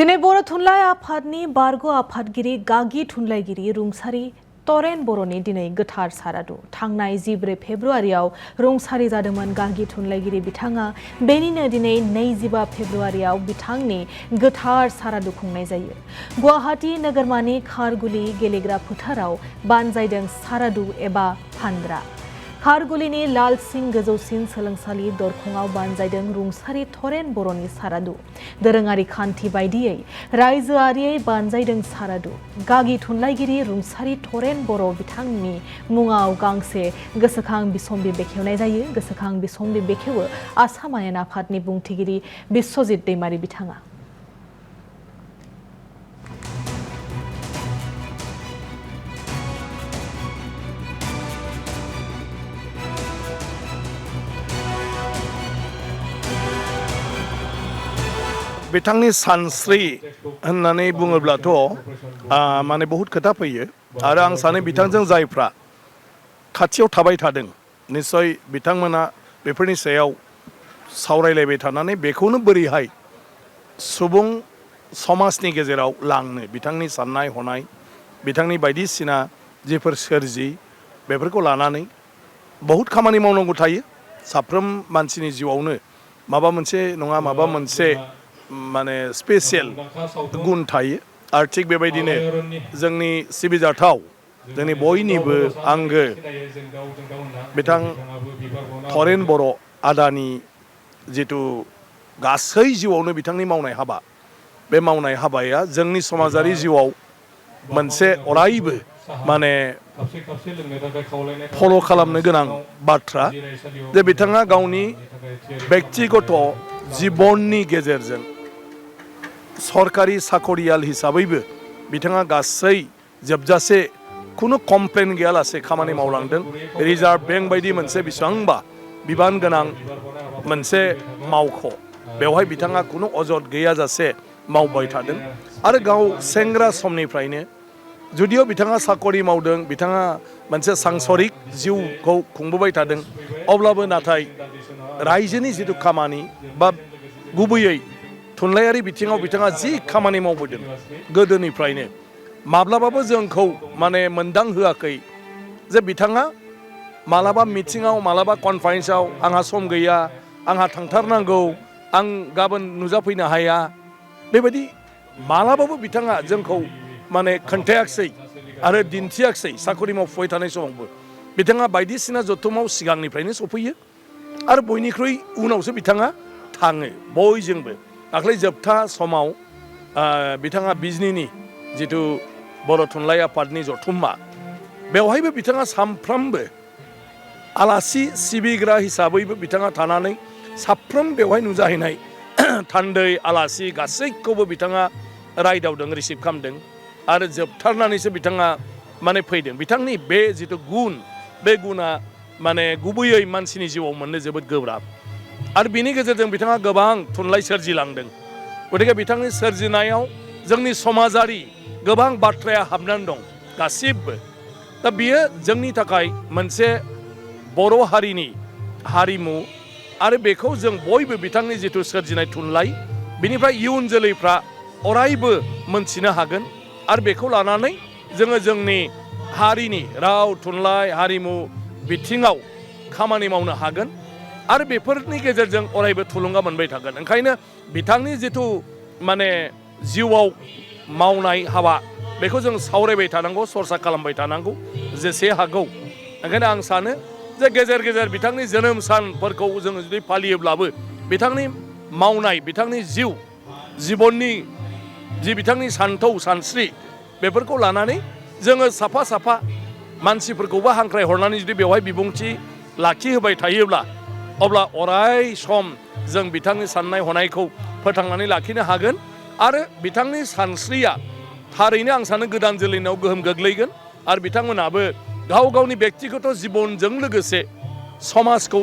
दिनै बर' थुनलाइ आफादनि बारग' आफादगिरि गागि थुनलाइगिरि रुंसारि तरेन बर'नि दिनै गोथार सारादु थांनाय 14 फेब्रुआरियाव रुंसारि जादोंमोन गागि थुनलाइगिरि बिथाङा बेनिनो दिनै 25 फेब्रुआरियाव बिथांनि गोथार सारादु खुंनाय जायो। गुवाहाटी नोगोरमानि खारगुलि गेलेग्रा फोथाराव बानजायदों सारादु एबा फानद्रा। खारगुलिनि लाल सिं गोजौसिन सोलोंसालि दरखंआव बानजायदों रुंसारि तरेन बर'नि सारादु। दोरोङारि खान्थि बायदियै रायजोआरियै बानजायदों सारादु। गागि थुनलाइगिरि रुंसारि तरेन बर' बिथांनि मुङाव गांसे गोसोखां बिसम्बि बेखेवनाय जायो। गोसोखां बिसम्बि बेखेवो आसाम आयेन आफादनि बुंथिगिरि बिश्वजित दैमारि बिथाङा। बिथांनि सानस्रि होननानै बुङोब्लाथ' माने बहुत खोथा फैयो आरो आं सानो बिथांजों जायफ्रा खाथियाव थाबाय थादों निश्चय बिथांमोना बेफोरनि सायाव सावरायलायबाय थानानै बेखौनो बोरैहाय सुबुं समाजनि गेजेराव लांनो बिथांनि साननाय हनाय बिथांनि बायदिसिना जिफोर सोरजि बेफोरखौ लानानै बहुत खामानि मावनांगौ थायो। साफ्रोम मानसिनि जिउआवनो माबा मोनसे नङा माबा मोनसे माने स्पेशल गुन थायो आरो थिग बेबायदिनो जोंनि सिबिजाथाव जोंनि बयनिबो आंगो बिथां तरेन बर' आदानि जिथु गासै जिउआवनो बिथांनि मावनाय हाबा बे मावनाय हाबाया जोंनि समाजारि जिउआव मोनसे अरायबो माने फल' खालामनो गोनां बाथ्रा जे बिथाङा गावनि बेक्तिगत जिबननि गेजेरजों सरकारि साखरियाल हिसाबैबो बिथाङा गासै जोबजासे खुनु कमप्लेन गैयालासे खामानि मावलांदों। रिजार्भ बेंक बायदि मोनसे बेसेबांबा बिबान गोनां मोनसे मावख' बेवहाय बिथाङा खुनु अजद गैयाजासे मावबाय थादों आरो गाव सेंग्रा समनिफ्रायनो जुदिअ बिथाङा साखरि मावदों बिथाङा मोनसे सांसरिक जिउखौ खुंबोबाय थादों अब्लाबो नाथाय रायजोनि जिथु खामानि बा गुबैयै थुनलाइयारि बिथिङाव बिथाङा जि खामानि मावबोदों गोदोनिफ्रायनो माब्लाबाबो जोंखौ माने मोनदां होआखै जे बिथाङा मालाबा मिटिङाव मालाबा कनफारेन्सआव आंहा सम गैया आंहा थांथारनांगौ आं गाबोन नुजाफैनो हाया बेबायदि मालाबाबो बिथाङा जोंखौ माने खोन्थायाखिसै आरो दिन्थियाखिसै। साखरि मावफुबाय थानाय समावबो बिथाङा बायदिसिना जथुमाव सिगांनिफ्रायनो सफैयो आरो बयनिख्रुइ उनावसो बिथाङा थाङो बयजोंबो। दाख्लै जोबथा समाव बिथाङा बिजनीनि जिथु बर' थुनलाइ आफादनि जथुम्मा बेवहायबो बिथाङा सानफ्रोमबो आलासि सिबिग्रा हिसाबैबो बिथाङा थानानै साफ्रोम बेवहाय नुजाहैनाय थान्दै आलासि गासैखौबो बिथाङा रायदावदों रिसिभ खालामदों आरो जोबथारनानैसो बिथाङा माने फैदों। बिथांनि बे जिथु गुन बे गुना माने गुबैयै मानसिनि जिउआव मोननो जोबोद गोब्राब आरो बिनि गेजेरजों बिथाङा गोबां थुनलाइ सोरजिलांदों। गतिके बिथांनि सोरजिनायाव जोंनि समाजारि गोबां बाथ्राया हाबनानै दं गासिबो। दा बियो जोंनि थाखाय मोनसे बर' हारिनि हारिमु आरो बेखौ जों बयबो बिथांनि जिथु सोरजिनाय थुनलाइ बिनिफ्राय इयुन जोलैफ्रा अरायबो मोनथिनो हागोन आरो बेखौ लानानै जोङो जोंनि हारिनि राव थुनलाइ हारिमु बिथिङाव खामानि मावनो हागोन आरो बेफोरनि गेजेरजों अरायबो थुलुंगा मोनबाय थागोन। ओंखायनो बिथांनि जिथु माने जिउआव मावनाय हाबा बेखौ जों सावरायबाय थानांगौ सरसा खालामबाय थानांगौ जेसे हागौ। ओंखायनो आं सानो जे गेजेर गेजेर बिथांनि जोनोम सानफोरखौ जोङो जुदि फालियोब्लाबो बिथांनि मावनाय बिथांनि जिबननि जि बिथांनि सान्थौ सानस्रि बेफोरखौ लानानै जोङो साफा साफा मानसिफोरखौबो हांख्राय हरनानै जुदि बेवहाय बिबुंथि लाखिहोबाय थायोब्ला अब्ला अराय सम जों बिथांनि साननाय हनायखौ फोथांनानै लाखिनो हागोन आरो बिथांनि सानस्रिया थारैनो आं सानो गोदान जोलैनाव गोहोम गोग्लैगोन आरो बिथांमोनाबो गाव गावनि बेक्तिगत जिबनजों लोगोसे समाजखौ